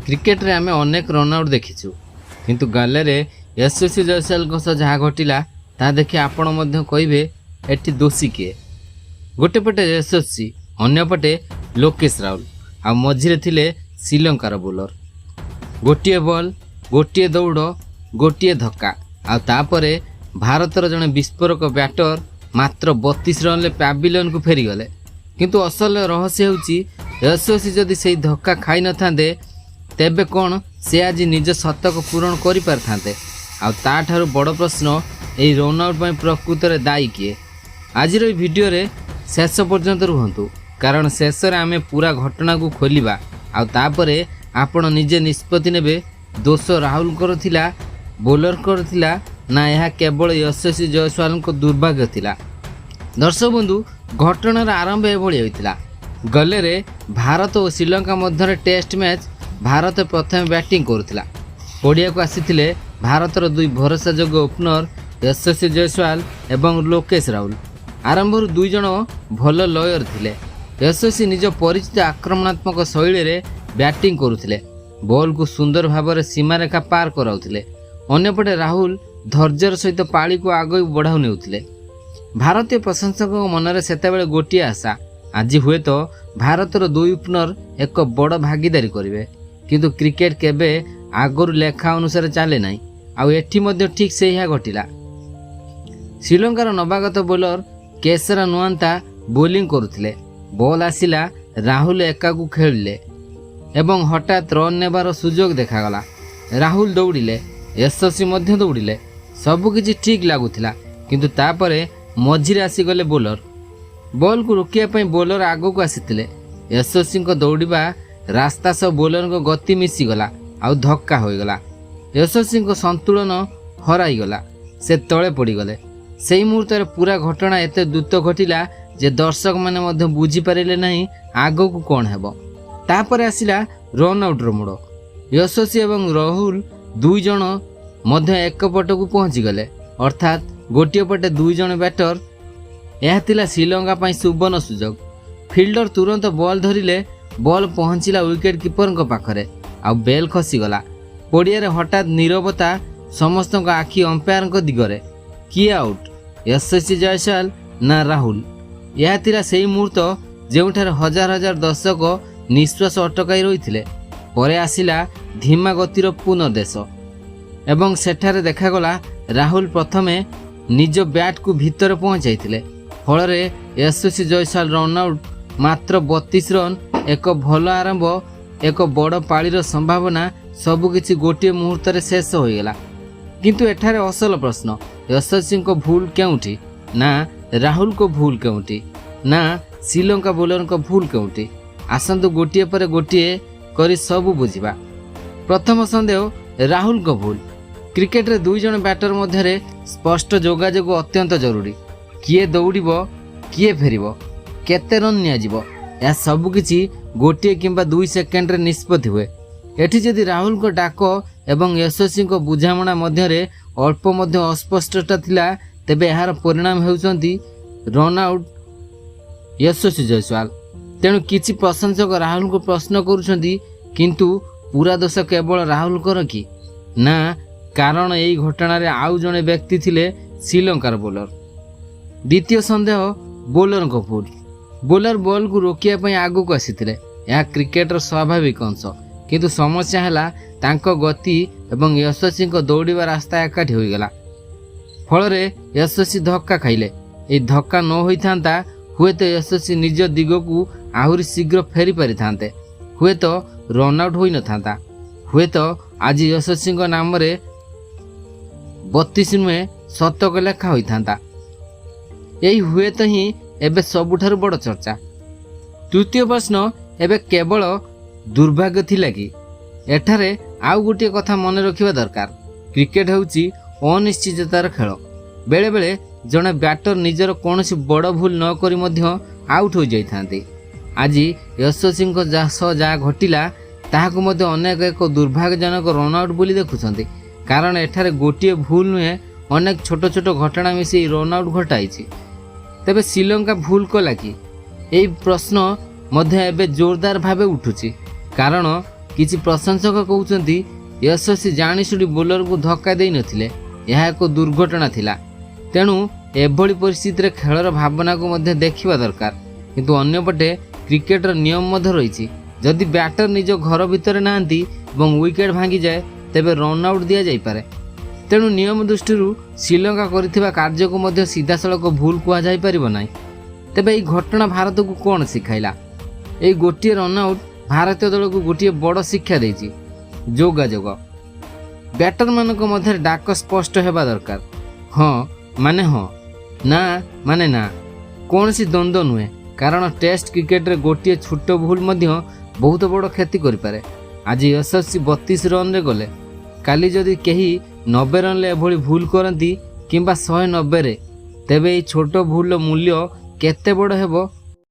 କ୍ରିକେଟରେ ଆମେ ଅନେକ ରନ୍ଆଉଟ୍ ଦେଖିଛୁ, କିନ୍ତୁ ଗାଲେରେ ୟଶସ୍ୱୀ ଜୟସ୍ୱାଲଙ୍କ ସହ ଯାହା ଘଟିଲା, ତାହା ଦେଖି ଆପଣ ମଧ୍ୟ କହିବେ, ଏଠି ଦୋଷୀ କିଏ? ଗୋଟେ ପଟେ ଯଶସ୍ୱୀ, ଅନ୍ୟପଟେ ଲୋକେଶ ରାହୁଲ ଆଉ ମଝିରେ ଥିଲେ ଶ୍ରୀଲଙ୍କାର ବୋଲର। ଗୋଟିଏ ବଲ୍, ଗୋଟିଏ ଦୌଡ଼, ଗୋଟିଏ ଧକ୍କା ଆଉ ତାପରେ ଭାରତର ଜଣେ ବିସ୍ଫୋରକ ବ୍ୟାଟର ମାତ୍ର 32 ରନ୍ରେ ପ୍ୟାଭିଲିୟନକୁ ଫେରିଗଲେ। କିନ୍ତୁ ଅସଲ ରହସ୍ୟ ହେଉଛି, ଯଶସ୍ୱୀ ଯଦି ସେଇ ଧକ୍କା ଖାଇନଥାନ୍ତେ, ତେବେ କ'ଣ ସେ ଆଜି ନିଜ ଶତକ ପୂରଣ କରିପାରିଥାନ୍ତେ? ଆଉ ତାଠାରୁ ବଡ଼ ପ୍ରଶ୍ନ, ଏହି ରନ୍ଆଉଟ୍ ପାଇଁ ପ୍ରକୃତରେ ଦାୟୀ କିଏ? ଆଜିର ଏହି ଭିଡ଼ିଓରେ ଶେଷ ପର୍ଯ୍ୟନ୍ତ ରୁହନ୍ତୁ, କାରଣ ଶେଷରେ ଆମେ ପୁରା ଘଟଣାକୁ ଖୋଲିବା ଆଉ ତାପରେ ଆପଣ ନିଜେ ନିଷ୍ପତ୍ତି ନେବେ, ଦୋଷ ରାହୁଲଙ୍କର ଥିଲା, ବୋଲରଙ୍କର ଥିଲା ନା ଏହା କେବଳ ଯଶସ୍ୱୀ ଜୟସ୍ୱାଲଙ୍କ ଦୁର୍ଭାଗ୍ୟ ଥିଲା? ଦର୍ଶକ ବନ୍ଧୁ, ଘଟଣାର ଆରମ୍ଭ ଏଭଳି ହୋଇଥିଲା। ଗଲେରେ ଭାରତ ଓ ଶ୍ରୀଲଙ୍କା ମଧ୍ୟରେ ଟେଷ୍ଟ ମ୍ୟାଚ୍। ଭାରତ ପ୍ରଥମେ ବ୍ୟାଟିଂ କରୁଥିଲା। ପଡ଼ିଆକୁ ଆସିଥିଲେ ଭାରତର ଦୁଇ ଭରସାଯୋଗ୍ୟ ଓପନର ଯଶସ୍ୱୀ ଜୟସ୍ୱାଲ ଏବଂ ଲୋକେଶ ରାହୁଲ। ଆରମ୍ଭରୁ ଦୁଇ ଜଣ ଭଲ ଲୟରେ ଥିଲେ। ଯଶସ୍ୱୀ ନିଜ ପରିଚିତ ଆକ୍ରମଣାତ୍ମକ ଶୈଳୀରେ ବ୍ୟାଟିଂ କରୁଥିଲେ, ବଲ୍କୁ ସୁନ୍ଦର ଭାବରେ ସୀମାରେଖା ପାର କରାଉଥିଲେ। ଅନ୍ୟପଟେ ରାହୁଲ ଧୈର୍ଯ୍ୟର ସହିତ ପାଳିକୁ ଆଗକୁ ବଢ଼ାଉ ନେଉଥିଲେ। ଭାରତୀୟ ପ୍ରଶଂସକଙ୍କ ମନରେ ସେତେବେଳେ ଗୋଟିଏ ଆଶା, ଆଜି ହୁଏତ ଭାରତର ଦୁଇ ଓପନର ଏକ ବଡ଼ ଭାଗିଦାରୀ କରିବେ। କିନ୍ତୁ କ୍ରିକେଟ କେବେ ଆଗରୁ ଲେଖା ଅନୁସାରେ ଚାଲେ ନାହିଁ ଆଉ ଏଠି ମଧ୍ୟ ଠିକ୍ ସେଇଆ ଘଟିଲା। ଶ୍ରୀଲଙ୍କାର ନବାଗତ ବୋଲର କେସରା ନୁଆନ୍ତା ବୋଲିଂ କରୁଥିଲେ। ବଲ୍ ଆସିଲା, ରାହୁଲ ଏକାକୁ ଖେଳିଲେ ଏବଂ ହଠାତ୍ ରନ୍ ନେବାର ସୁଯୋଗ ଦେଖାଗଲା। ରାହୁଲ ଦୌଡ଼ିଲେ, ଯଶସ୍ୱୀ ମଧ୍ୟ ଦୌଡ଼ିଲେ। ସବୁକିଛି ଠିକ୍ ଲାଗୁଥିଲା, କିନ୍ତୁ ତାପରେ ମଝିରେ ଆସିଗଲେ ବୋଲର। ବଲ୍କୁ ରୋକିବା ପାଇଁ ବୋଲର ଆଗକୁ ଆସିଥିଲେ। ଯଶସ୍ୱୀଙ୍କ ଦୌଡ଼ିବା ରାସ୍ତା ସହ ବୋଲରଙ୍କ ଗତି ମିଶିଗଲା ଆଉ ଧକ୍କା ହୋଇଗଲା। ଯଶସ୍ୱୀଙ୍କ ସନ୍ତୁଳନ ହରାଇଗଲା, ସେ ତଳେ ପଡ଼ିଗଲେ। ସେଇ ମୁହୂର୍ତ୍ତରେ ପୁରା ଘଟଣା ଏତେ ଦ୍ରୁତ ଘଟିଲା ଯେ ଦର୍ଶକମାନେ ମଧ୍ୟ ବୁଝିପାରିଲେ ନାହିଁ ଆଗକୁ କ'ଣ ହେବ। ତାପରେ ଆସିଲା ରନ୍ ଆଉଟ୍ର ମୋଡ଼। ଯଶସ୍ୱୀ ଏବଂ ରାହୁଲ ଦୁଇ ଜଣ ମଧ୍ୟ ଏକ ପଟକୁ ପହଞ୍ଚିଗଲେ, ଅର୍ଥାତ୍ ଗୋଟିଏ ପଟେ ଦୁଇ ଜଣ ବ୍ୟାଟର। ଏହା ଥିଲା ଶ୍ରୀଲଙ୍କା ପାଇଁ ସୁବର୍ଣ୍ଣ ସୁଯୋଗ। ଫିଲ୍ଡର ତୁରନ୍ତ ବଲ୍ ଧରିଲେ। ବଲ୍ ପହଞ୍ଚିଲା ୱିକେଟ୍ କିପରଙ୍କ ପାଖରେ ଆଉ ବେଲ୍ ଖସିଗଲା। ପଡ଼ିଆରେ ହଠାତ୍ ନୀରବତା। ସମସ୍ତଙ୍କ ଆଖି ଅମ୍ପାୟାରଙ୍କ ଦିଗରେ। କିଏ ଆଉଟ୍, ଯଶସ୍ୱୀ ଜୟସ୍ୱାଲ ନା ରାହୁଲ? ଏହା ଥିଲା ସେଇ ମୁହୂର୍ତ୍ତ ଯେଉଁଠାରେ ହଜାର ହଜାର ଦର୍ଶକ ନିଶ୍ୱାସ ଅଟକାଇ ରହିଥିଲେ। ପରେ ଆସିଲା ଧୀମା ଗତିର ପୁନର୍ଦେଶ ଏବଂ ସେଠାରେ ଦେଖାଗଲା, ରାହୁଲ ପ୍ରଥମେ ନିଜ ବ୍ୟାଟ୍କୁ ଭିତରେ ପହଞ୍ଚାଇଥିଲେ। ଫଳରେ ଯଶସ୍ୱୀ ଜୟସ୍ୱାଲ ରନ୍ ଆଉଟ୍। ମାତ୍ର 32 ରନ୍। ଏକ ଭଲ ଆରମ୍ଭ, ଏକ ବଡ଼ ପାଳିର ସମ୍ଭାବନା, ସବୁକିଛି ଗୋଟିଏ ମୁହୂର୍ତ୍ତରେ ଶେଷ ହୋଇଗଲା। କିନ୍ତୁ ଏଠାରେ ଅସଲ ପ୍ରଶ୍ନ, ଯଶସ୍ୱୀଙ୍କ ଭୁଲ କେଉଁଠି ନା ରାହୁଲଙ୍କ ଭୁଲ କେଉଁଠି ନା ଶ୍ରୀଲଙ୍କା ବୋଲରଙ୍କ ଭୁଲ କେଉଁଠି? ଆସନ୍ତୁ, ଗୋଟିଏ ପରେ ଗୋଟିଏ କରି ସବୁ ବୁଝିବା। ପ୍ରଥମ ସନ୍ଦେହ, ରାହୁଲଙ୍କ ଭୁଲ। କ୍ରିକେଟରେ ଦୁଇ ଜଣ ବ୍ୟାଟର ମଧ୍ୟରେ ସ୍ପଷ୍ଟ ଯୋଗାଯୋଗ ଅତ୍ୟନ୍ତ ଜରୁରୀ। କିଏ ଦୌଡ଼ିବ, କିଏ ଫେରିବ, କେତେ ରନ୍ ନିଆଯିବ, ଏହା ସବୁକିଛି ଗୋଟିଏ କିମ୍ବା 2 ସେକେଣ୍ଡରେ ନିଷ୍ପତ୍ତି ହୁଏ। ଏଠି ଯଦି ରାହୁଲଙ୍କ ଡାକ ଏବଂ ଯଶସ୍ୱୀଙ୍କ ବୁଝାମଣା ମଧ୍ୟରେ ଅଳ୍ପ ମଧ୍ୟ ଅସ୍ପଷ୍ଟତା ଥିଲା, ତେବେ ଏହାର ପରିଣାମ ହେଉଛନ୍ତି ରନ୍ ଆଉଟ୍ ଯଶସ୍ୱୀ ଜୟସ୍ୱାଲ। ତେଣୁ କିଛି ପ୍ରଶଂସକ ରାହୁଲଙ୍କୁ ପ୍ରଶ୍ନ କରୁଛନ୍ତି, କିନ୍ତୁ ପୁରା ଦୋଷ କେବଳ ରାହୁଲଙ୍କର କି ନା? କାରଣ ଏହି ଘଟଣାରେ ଆଉ ଜଣେ ବ୍ୟକ୍ତି ଥିଲେ, ଶ୍ରୀଲଙ୍କାର ବୋଲର। ଦ୍ୱିତୀୟ ସନ୍ଦେହ, ବୋଲରଙ୍କ ଭୁଲ। ବୋଲର ବଲ୍କୁ ରୋକିବା ପାଇଁ ଆଗକୁ ଆସିଥିଲେ। ଏହା କ୍ରିକେଟର ସ୍ୱାଭାବିକ ଅଂଶ। କିନ୍ତୁ ସମସ୍ୟା ହେଲା, ତାଙ୍କ ଗତି ଏବଂ ଯଶସ୍ୱୀଙ୍କ ଦୌଡ଼ିବା ରାସ୍ତା ଏକାଠି ହୋଇଗଲା। ଫଳରେ ଯଶସ୍ୱୀ ଧକ୍କା ଖାଇଲେ। ଏହି ଧକ୍କା ନ ହୋଇଥାନ୍ତା, ହୁଏତ ଯଶସ୍ୱୀ ନିଜ ଦିଗକୁ ଆହୁରି ଶୀଘ୍ର ଫେରି ପାରିଥାନ୍ତେ। ହୁଏତ ରନ୍ ଆଉଟ୍ ହୋଇନଥାନ୍ତା। ହୁଏତ ଆଜି ଯଶସ୍ୱୀଙ୍କ ନାମରେ 32 ନୁହେଁ, ଶତକ ଲେଖା ହୋଇଥାନ୍ତା। ଏହି ହୁଏତ ହିଁ ଏବେ ସବୁଠାରୁ ବଡ଼ ଚର୍ଚ୍ଚା। ତୃତୀୟ ପ୍ରଶ୍ନ, ଏବେ କେବଳ ଦୁର୍ଭାଗ୍ୟ ଥିଲା କି? ଏଠାରେ ଆଉ ଗୋଟିଏ କଥା ମନେ ରଖିବା ଦରକାର। କ୍ରିକେଟ ହେଉଛି ଅନିଶ୍ଚିତତାର ଖେଳ। ବେଳେବେଳେ ଜଣେ ବ୍ୟାଟର ନିଜର କୌଣସି ବଡ଼ ଭୁଲ ନ କରି ମଧ୍ୟ ଆଉଟ୍ ହୋଇଯାଇଥାନ୍ତି। ଆଜି ଯଶସ୍ୱୀଙ୍କ ସହ ଯାହା ଘଟିଲା, ତାହାକୁ ମଧ୍ୟ ଅନେକ ଏକ ଦୁର୍ଭାଗ୍ୟଜନକ ରନ୍ ଆଉଟ୍ ବୋଲି ଦେଖୁଛନ୍ତି। କାରଣ ଏଠାରେ ଗୋଟିଏ ଭୁଲ ନୁହେଁ, ଅନେକ ଛୋଟ ଛୋଟ ଘଟଣା ମିଶି ଏହି ରନ୍ ଆଉଟ୍ ଘଟାଇଛି। ତେବେ ଶ୍ରୀଲଙ୍କା ଭୁଲ କଲା କି? ଏହି ପ୍ରଶ୍ନ ମଧ୍ୟ ଏବେ ଜୋରଦାର ଭାବେ ଉଠୁଛି। କାରଣ କିଛି ପ୍ରଶଂସକ କହୁଛନ୍ତି, ଯଶସ୍ୱୀ ଜାଣିଶୁଣି ବୋଲରଙ୍କୁ ଧକ୍କା ଦେଇନଥିଲେ, ଏହା ଏକ ଦୁର୍ଘଟଣା ଥିଲା। ତେଣୁ ଏଭଳି ପରିସ୍ଥିତିରେ ଖେଳର ଭାବନାକୁ ମଧ୍ୟ ଦେଖିବା ଦରକାର। କିନ୍ତୁ ଅନ୍ୟପଟେ କ୍ରିକେଟର ନିୟମ ମଧ୍ୟ ରହିଛି। ଯଦି ବ୍ୟାଟର ନିଜ ଘର ଭିତରେ ନାହାନ୍ତି ଏବଂ ୱିକେଟ୍ ଭାଙ୍ଗିଯାଏ, ତେବେ ରନ୍ ଆଉଟ୍ ଦିଆଯାଇପାରେ। ତେଣୁ ନିୟମ ଦୃଷ୍ଟିରୁ ଶ୍ରୀଲଙ୍କା କରିଥିବା କାର୍ଯ୍ୟକୁ ମଧ୍ୟ ସିଧାସଳଖ ଭୁଲ କୁହାଯାଇପାରିବ ନାହିଁ। ତେବେ ଏହି ଘଟଣା ଭାରତକୁ କ'ଣ ଶିଖାଇଲା? ଏହି ଗୋଟିଏ ରନ୍ ଆଉଟ୍ ଭାରତୀୟ ଦଳକୁ ଗୋଟିଏ ବଡ଼ ଶିକ୍ଷା ଦେଇଛି: ଯୋଗାଯୋଗ। ବ୍ୟାଟରମାନଙ୍କ ମଧ୍ୟରେ ଡାକ ସ୍ପଷ୍ଟ ହେବା ଦରକାର। ହଁ ମାନେ ହଁ, ନା ମାନେ ନା। କୌଣସି ଦ୍ୱନ୍ଦ୍ୱ ନୁହେଁ। କାରଣ ଟେଷ୍ଟ କ୍ରିକେଟରେ ଗୋଟିଏ ଛୋଟ ଭୁଲ ମଧ୍ୟ ବହୁତ ବଡ଼ କ୍ଷତି କରିପାରେ। ଆଜି ଯଶସ୍ୱୀ 32 ରନରେ ଗଲେ। କାଲି ଯଦି କେହି 90 ରନରେ ଏଭଳି ଭୁଲ କରନ୍ତି କିମ୍ବା 190ରେ, ତେବେ ଏହି ଛୋଟ ଭୁଲର ମୂଲ୍ୟ କେତେ ବଡ଼ ହେବ,